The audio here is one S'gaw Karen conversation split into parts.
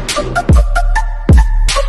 တၢ်မၤလၤကပီၤဂ့ၤ ဝဲ Sunday school သရၣ် သရၣ်မုၣ်လီၤ. ကမျၢၢ်တၢ်အိၣ်ဖှိၣ်ဖိအတၢ်ဟ့ၣ်ကနၢၤ အဝဲအဆၢကတီၢ် တၢ်သရၣ်ဒိၣ်ဟီၣ်လၢကၠီပၢ်လီၤ, အဃိသတးလဲၤတီၢ်ဘၣ်လၢ ကစၢ်သးလီၤအံၤလီၤ တၢ်န့ၣ် လၢတၢ်တဲဒိးသရၣ်မုၣ်ဒီးသရၣ် အစိလၢမ့ၢ်ဒၣ်တတဲတဝီလၢယပာ် တဲဒိးသရၣ်မုၣ်ဒီးသရၣ်လီၤ အဃိယက က့ၤဝံသးစူၤအီၤက့ၤလၢ မ့ၢ်တဲဒၣ် မ့ၢ်တလၢပှဲၤမ့ၢ်ဂ့ၤ မ့ၢ်ကမၣ်မ့ၢ်ဂ့ၤ အဃိအတဲ က့ၤဝံသးစူၤဒီး မ့ၢ်တကဲဒီး စံးဘျုးအါတ့ၢ်လၢ အါတ့ၢ် လၢပလုၢ်ဒိၣ်ပှ့ၤဒိၣ်လၢပဝဲ ပဂီၢ်လီၤဒီးလၢပတၢ်ဖိအဂီၢ် ဒီးလၢ ကစၢ်ယွၤတၢ်ဖံးတၢ်မၤအဂီၢ်န့ၣ် လီၤ ဒီးအသ့ၣ် ဒီးတနံၣ်ညါအသ့ၣ်ဆိ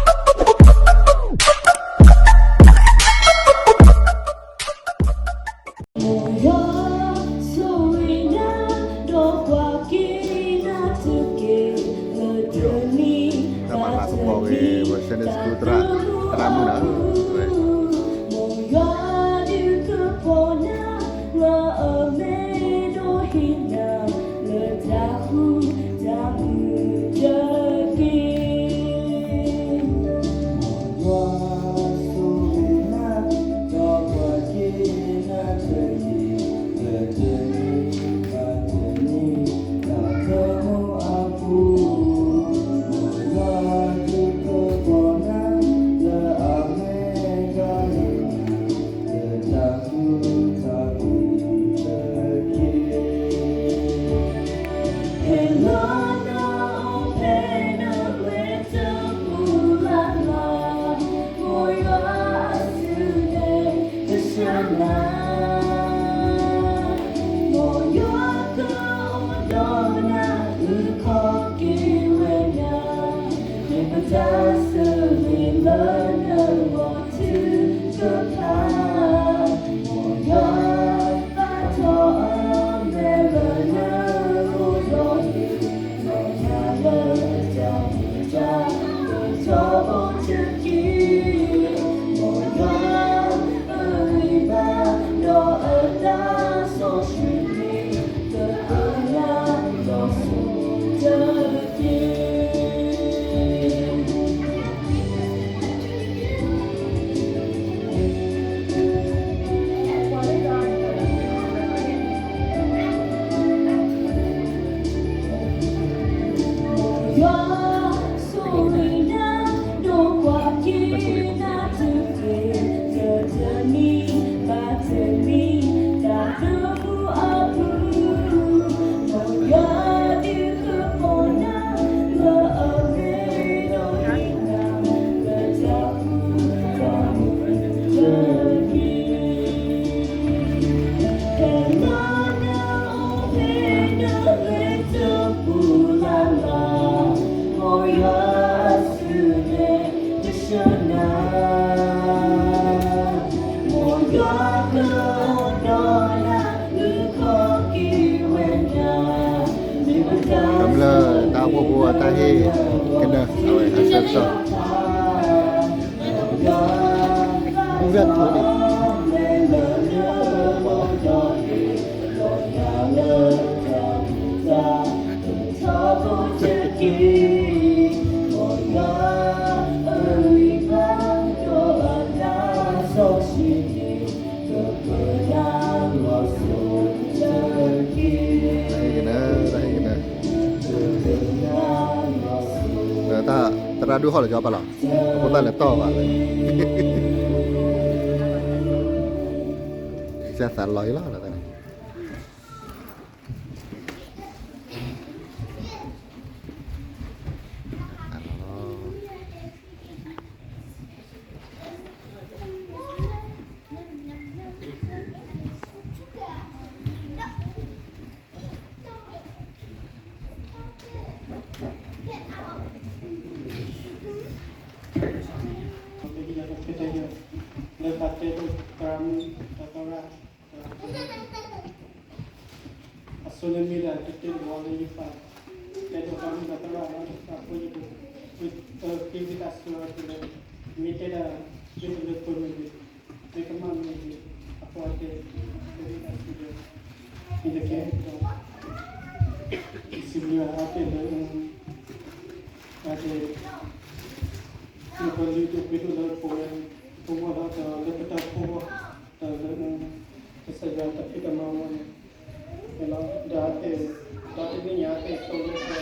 လၢပ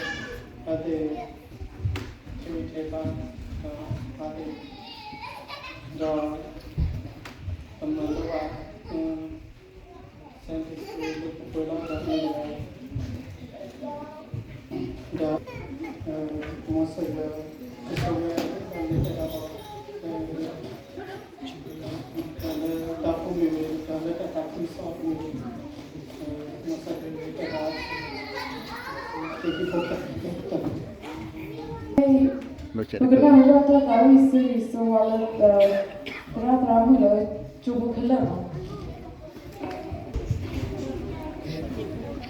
အသ့ၣ် ထဲထဲဘၣ် ဒီးအသ့ၣ် ဒီး ပမၤလိဘၣ် Sunday school လၢပပှဲၤလီၤဒီး ဒီး မ်ကစၢ်ယွၤ ကဆိၣ်ဂ့ၤ အလဲၤတၢ်ဒီး တၢ်လၢတၢ်အိၣ်မူမ့ၢ်ဂ့ၤ တၢ်လၢတၢ်သးခုကစီၣ်မ့ၢ်ဂ့ၤ မ်ကစၢ်ယွၤတၢ် က့ၤက့ၤဖိကဲ တၢ် Hey, ပကနၣ်ဟူဘၣ်တၢ်သးဝံၣ်စ့လံာ်စီဝါလၢ သရၣ်သရၣ်မုၣ်လၢ ကၠိဖိခဲလၢာ်လီၤ.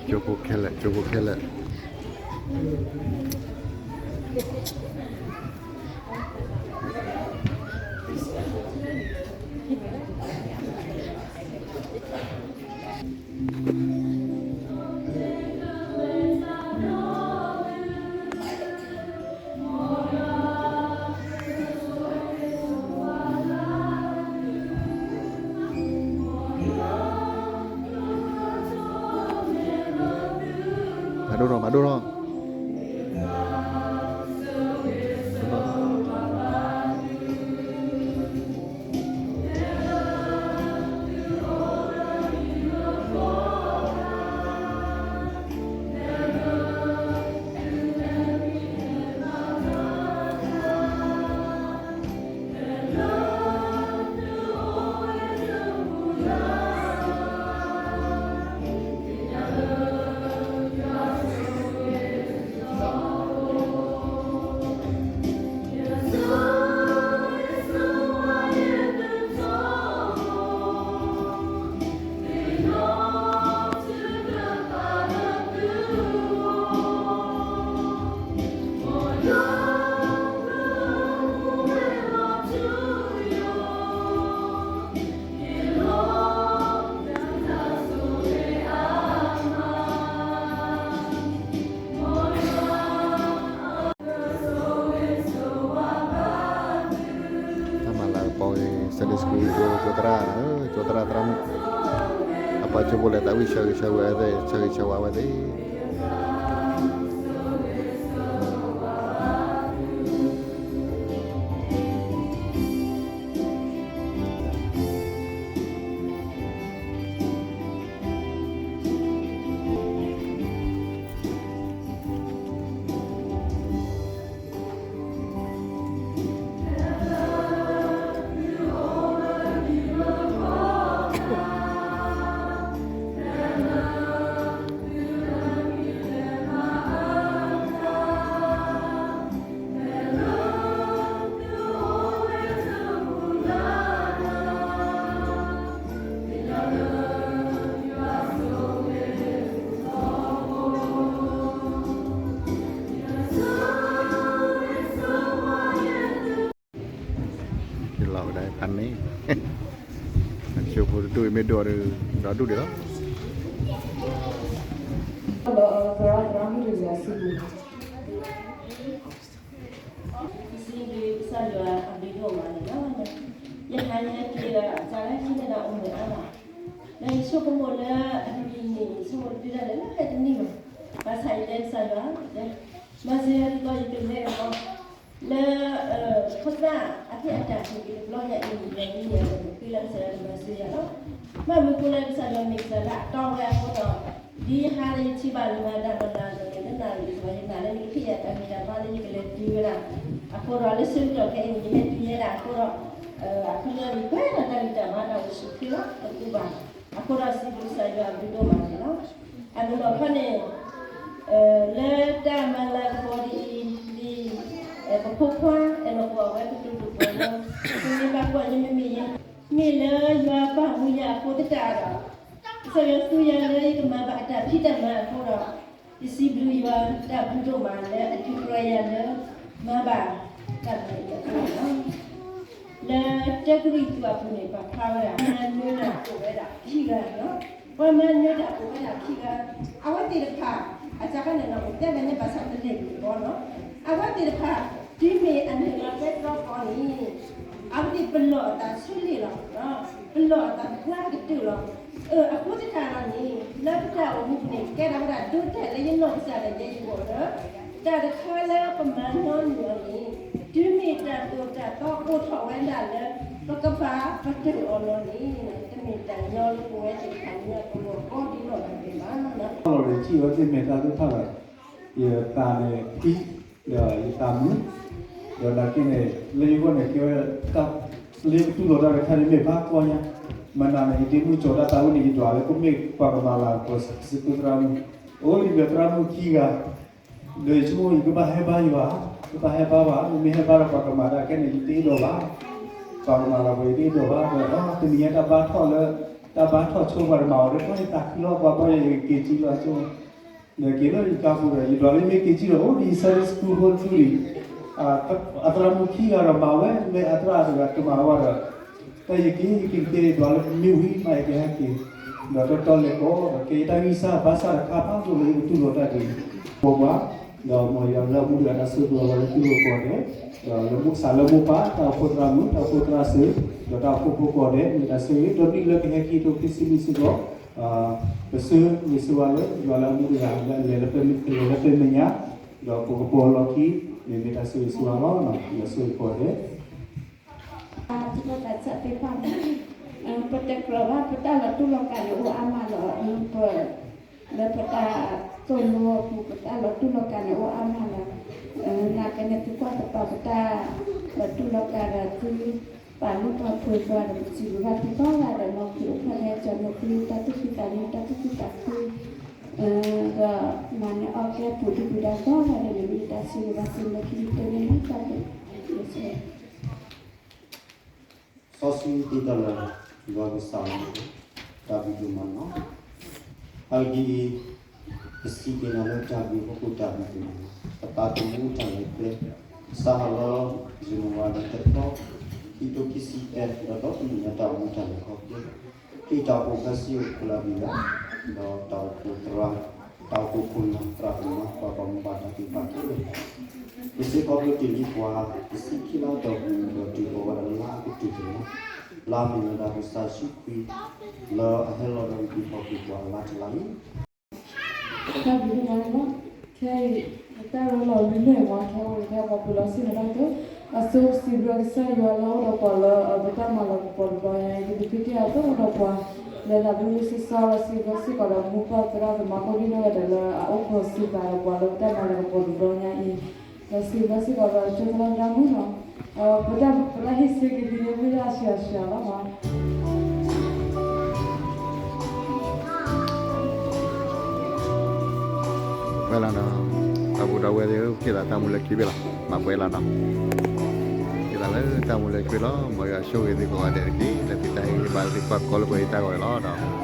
ကၠိဖိခဲလၢာ်, ကၠိဖိခဲလၢာ်. ဖးဒိၣ်ထီၣ်, ဖးဒိၣ်ထီၣ်. တၢ်မၤလၤကပီၤဂ့ၤ Sunday School ကၠိ, ကၠိသရၣ်, ကၠိသရၣ်သရၣ်မုၣ်, အပှၤကၠိဖိလၢသးဝံၣ်ဆၢဂ့ၤဆၢဝါဝဲသ့ၣ်, ဆၢဂ့ၤဆၢဝါဝဲသ့ၣ်. ယလီၤဝဲဒၣ်ဖးန့ၣ်, ကၠိဖိတဒူၣ်အံၤမ့ၢ်ဒိၣ်ဒီး ဒီဒူၣ်ဒံးလီၤ. သရၣ်သရၣ်မုၣ်တဂၤစံးဘျုး ယစံးဘျုးကစၢ်ယွၤအဘျုးဒိၣ်မးန့ၣ်လီၤ. ယဟါယဟဲက့ၤဒီး အစးလၢခံန့ၣ်ဒီးအိၣ်မုာ်အါမး, လၢယဆိကမိၣ်လၢအမံၤန့ၣ် ယဆိကမိၣ်တဒုဒၣ်လဲာ်လၢဟဲတနံၣ်ဘၣ်, ဘၣ်ဆၣ်ယတဲကစၢ်ယွၤ, မၤစၢၤယၤဒ်သိးယကလဲၤအီၤ လၢ ခိၣ်သၣ်အသ့ၣ်အတၢ်ဟူးက့ၤတဘျီညါအံၤန့ၣ် ယမ့ၢ်န့ၣ်သုလၢကစၢ်ယွၤကမၤစၢၤယၤလီၤ. ဘၣ်မနုၤအဃိလၢကစၢ်ယွၤမ့ၢ်ကစၢ်လၢအတီဝဲအဃိဒီး ဒ်ယဟါလၢယထံၣ်ဘၣ်လၢမၤတၢ်လီၤလၢ်လၢ်န့ၣ် လၢနၢ်ရံၣ်အံၤ ယနာ်လၢနကဟ့ၣ်ယၤတၢ်ဂံၢ်တၢ်ဘါလၢယကလဲၤတုၤဝဲဒၣ်, အဃိဒီးလၢဆၢကတီၢ်ခဲအံၤန့ၣ် ယဟဲတုၤယဲဒၣ်အဃိဒီး အခီပညီန့ၣ် ပှဲၤဒီးတၢ်ဂံၢ်တၢ်ဘါတၢ်အိၣ်ဆူၣ်အိၣ်ချ့လီၤ တကူးဘၣ်. အဃိဒီးစံးဘျုးကစၢ်ယွၤအဘျုးဒိၣ်မးန့ၣ်လီၤ. အနီၢ်နီၢ်ခီန့ၣ် လၢတၢ်မၤလၤကပီၤဒ်အံၤ ဒ် ပဖိခွါ အဲၣ်နီၢ်ကီၢ် အဝဲကတိၤဒိၣ်ပှၤလီၤ, ပမ့ၢ်ဘၣ်ကွၢ်ယမ့မ့ၢ်ယဲ မ့ၢ်လၢယွၤပာ်မူယၤအဃိသတးဒီး ကစၢ်ယွၤသူယၤလၢယကမၤဘၣ်အတၢ်ဖံးတၢ်မၤအဃိဒီး ယစံးဘျုးယွၤတၢ်ဘျုးဒိၣ်မးလၢအဒုးပျဲယၤလၢ မၤဘၣ်တၢ်မၤအံၤအဃိန့ၣ်လီၤ. လၢတၢကရံၣ်သူးအပူၤန့ၣ် ပာ်ဖျါဝဲဒၣ် မၤနၢၤတၢ်အိၣ်ဝဲဒၣ်ခံဂၤန့ၣ်လီၤ. ပှၤမၤနၢၤတၢ်အိၣ်ဝဲဒၣ်ခံဂၤ, အဝဲသ့ၣ်တဖၣ် အစှၤခါန့ၣ်လီၤ အိၣ်တဲဝဲန့ၣ် ဘၣ်ဆၣ်တလဲၤကွံာ်အီၤလီၤ. အဝဲသ့ၣ်တဖၣ် တုၤမ့ၢ်အနုာ်လီၤတဲတြီဃီန့ၣ် အဝဲသ့ၣ်ပလီၢ်အသးဆူလ့ၣ်လီၤ. ပလီၢ်အသးဖျါကတၢၢ်လီၤ. အဃိသတးဒီးန့ၣ် လၢပတၢ်အိၣ်မူပူၤန့ၣ် ကဲထီၣ်ဝဲဒၣ်ဒိတၢ်လၢယနီၢ်ကစၢ်ဒီးယဲယဂီၢ်ဒီး တၢ်တခါလၢပမၤညီနုၢ်အီၤန့ၣ် တုၤမ့ၢ်တၢ်သိၣ်တၢ်သီအိၣ်ထီၣ်ဝဲဒၣ်လၢ ပကဘၣ်ပတုာ်အီၤလီၤန့ၣ် တမ့ၢ်တၢ်ညီလၢပဝဲသ့ၣ်တဖၣ်ညါပဂီၢ်ကီဒ်လီၢ်တဂ့ၤဘၣ်. ထီၣ်လီၤန့ၣ် ထံၣ်ဝဲသ့ၣ်မ့ၢ်တၢ်သ့ၣ်တဖၣ်လီၤ. ယသးန့ၣ်ဖှံ ဒီးယသးမုာ်, ဒီးနာ်က့န့ၣ် လၢယဂီၢ်န့ၣ် ကဲဝဲတၢ်လၢယကတူၢ်လိာ်တၢ်တခါန့ၣ် မ့ၢ်ဘၣ်ကွၢ်ညါ, မနၤန့ၣ် ယဒ့မုၣ်ကၠီၤတၢ်သးဝံၣ်န့ၣ် ယဒွးလၢကမ့ၢ်ပှၤကမၤလၤကပီၤစံးပသရၣ်မုၣ်, အိၣ်လံဒီးသရၣ်မုၣ်ခံဂၤ, ဒီးယဆိကမိၣ်ယကဘၣ်ဟဲဘါယွၤ, ပှၤဟဲဘါဘၣ်, မ့မ့ၢ်ဟဲဘါဒီးပှၤကမၤတၢ်ခဲန့ၣ် ယတအဲၣ်ဒိးဘၣ်, ပှၤကမၤလီၤပှၤယတအဲၣ်ဒိးဘၣ်, ဒီးတနံၤညါတၢ်ဘါထီၣ်လၢ တၢ်ဘါထီၣ်ဆိပှၤတမၤအီၤဒီး ပှၤယသးခုလီၤ ပှၤဘါယက့ၤက့ၤကံလီၤဆိ ဒီးက့ၤလၢယကါပူၤဒီး ယဒွးလၢမ့ၢ်က့ၤကံဒီး အိၣ်ဒ် Sunday school ဖိတဖုန့ၣ် အသရၣ်မုၣ်ခံဂၤဒီးမၤဝဲ မ့ၢ်အသရၣ်တဂၤကမၤဝဲဒီး တၢ်ယက့ၤက့ၤက့ၤဒွးလၢမ့ၢ်ဝံၤမးယကဟဲက့ၤ, ဒီးတီတီလဲၤကိးဒီး ကဲယတၢ်ဂံၢ်စၢ်ဘါစၢ်တခါဖးဒိၣ်လၢယကတူၢ်လိာ်တၢ်ဒ်န့ၣ်, ပှၤပှၤ, ဒီးမ်ယွၤလၢအမူတဂၤတၢ်ဆိၣ်ဂ့ၤလၢမူခိၣ်ကိးဂၤဒဲး, ဒီးလၢမူစၢ်လၢမိၢ်ပၢ် တၢ်အိၣ်ဖှိၣ်သရၣ်မုၣ် တၢ်အိၣ်ဖှိၣ်သရၣ်စၢၤ, ဒီးတၢ်အိၣ်ဖှိၣ်ဖိကိးဂၤဒဲး မ့ၢ်တၢ်ဆိၣ်ဂ့ၤ ဒီးနံၣ်လၢကဟဲခံထိခံဆံလွံၢ်စ့ၢ်ကီး ပဆိၣ်ဂ့ၤဆိၣ်ဝါလၢ ယွၤလၢအမူတဂၤလၢအလဲၤလၢပမဲာ်ညါ, ဒီးပကပီၤလီၢ်ခံ မ့မ့ၢ်တၢ်ဆိၣ်ဂ့ၤဆိၣ်ဝါလီၤ, ယွၤဆိၣ်ဂ့ၤကိးဂၤဒဲး သ့ၣ်တဖၣ်န့ၣ်, ပတကြၢးဘၣ် ပတၢ်လီၤတူၢ်လီၤကာ်န့ၣ်အိၣ်အါမးလီၤ, လၢပတၢ်သိၣ်လိအပူၤ ပတၢ်လီၤတူၢ်လီၤကာ်န့ၣ်အိၣ်အါမးလီၤ, နာ်က့န့ၣ် သုကွၢ်တပာ်ပတၢ်လီၤတူၢ်လီၤကာ်ဒီးသု ပာ်လုၢ်ပာ်ပှ့ၤပှၤဒီး ပစံးဘျုးဘၣ်သုကိးဂၤဒဲးလီၤ, သုအိၣ်ဖျဲၣ်လၢကၠီၤန့ၣ်သုတၢ်သူၣ်ဖှံသးညီတၢ်သူၣ်ဖှံသးခု ဒီးမၤန့ၢ်အီၣ်ကဲပူၤဒုၣ်ပူၤဒါကိးဂၤဒဲးန့ၣ် မ့ၢ်တၢ်ဆိၣ်ဂ့ၤဘၣ်သုလၢခံကတၢၢ်န့ၣ်လီၤ, တၢ်ဘျုး စီဆှံသ့တၢ်လၢ ယွၤကစၢ်လီၤ, တၢ်ဘျုးဒိၣ်မးလီၤ. အဂ့ၢ်ဒ်အံၤ, ပစံးက့ၤနၤလၢတၢ်ဘျုးဖီခိၣ်တၢ်ဘျုးဒိၣ်မးလီၤ. ပသးသမူတၢ်လဲၤကျဲ, စးထီၣ်လၢ ယနူၤအါရံၤသၢသီ, ခံထိခံဆံသၢ, ဒီးဒီတနံၣ်ညါတၢ်အိၣ်မူတၢ်လဲၤခီဖျိ, ဟ့ၣ်တၢ်အိၣ်ဖှိၣ်ဖဲစံယိၣ်ခိၣ်လၢအဘံၤလီၤ, ဒီးတၢ်အိၣ်ဖှိၣ်သရၣ်, တၢ်အိၣ်ဖှိၣ်ခိၣ်နၢ်သရၣ်သမါ ပှၤဘၣ်မူဘၣ်ဒါသ့ၣ်တဖၣ်ခဲလၢာ် ပစ့ၢ်ကီးပတုၤလံပှၤ တဆံခံလါအတီၢ်ပူၤ ဒီးတုၤဃီၤဝဲဒၣ်လၢလါအကတၢၢ်တလါ, လါမ့ၢ်ဝဲဒၣ်ကစၢ်ယ့ၣ်ၡူးခရံာ် လၢအဟဲလီၤဒီးကဒုးဟီၣ်က့ၤပှၤအလါတလါအံၤ တၢ်ဘျုးဒိၣ်မးန့ၣ်လီၤ. ခဲအံၤ ပတၢ်ရ့လိာ်လၢန့ၣ်ဝဲ ခဲအံၤ ခဲအံၤ ပှၤပူၤလီၤစံၣ်ညီၣ်တၢ်ကတိၤ, အဆိစံးဘျုးကစၢ်ယွၤလၢအအိၣ်ဒီးပှၤလၢအပတၢ်မၤလၤကပီၤတဘျီညါအံၤ ဒ်ပသုတ့ၢ်အသိး အိၣ်ဒီးပှၤ လဲၤသးဘျုးလံ စီစီ ဒီးစံးဘျုးစ့ၢ်ကီးဒီး မိၢ်ပၢ်သရၣ်သမါကိးဒံနီၢ်ဂၤဒဲးလၢအအိၣ်ခိးစံးသးဒီးပှၤလၢပတၢ်မၤလၤကပီၤတဘျီညါအံၤ, ဒီးစံးဘျုးစ့ၢ်ကီးဒီး ကၠိသရၣ်ဒၣ်မုၣ်နီၤ, ပတၢ် ပတၢ်ဟ့ၣ်ဆ့က့ၤဒ်န့ၣ်မ့ၢ်ဒၣ်အဆံးအဆံးလီၤမး ဝဲလီၤနီၤ, ဒီပုၢ်ဒီဝဲၢ်သ့ၣ်ဧၢ, က့ၤသးတၢ်မူလၢခံဘ့ၣ်လီၤ, မၤပှဲၤလီၤနီၤ, က့ၤသးလၢတၢ်မူလၢခံဘ့ၣ်လီၤ, မ်ယွၤဆိၣ်ဂ့ၤသုကိးဂၤဒဲးတက့ၢ်, လၢသုတၢ်ဟ့ၣ်ဂံၢ်ဟ့ၣ်ဘါလၢသုကွၢ်ကီလၢပှဲၤယတၢ်ဂီၤအံၤလီၤဒီး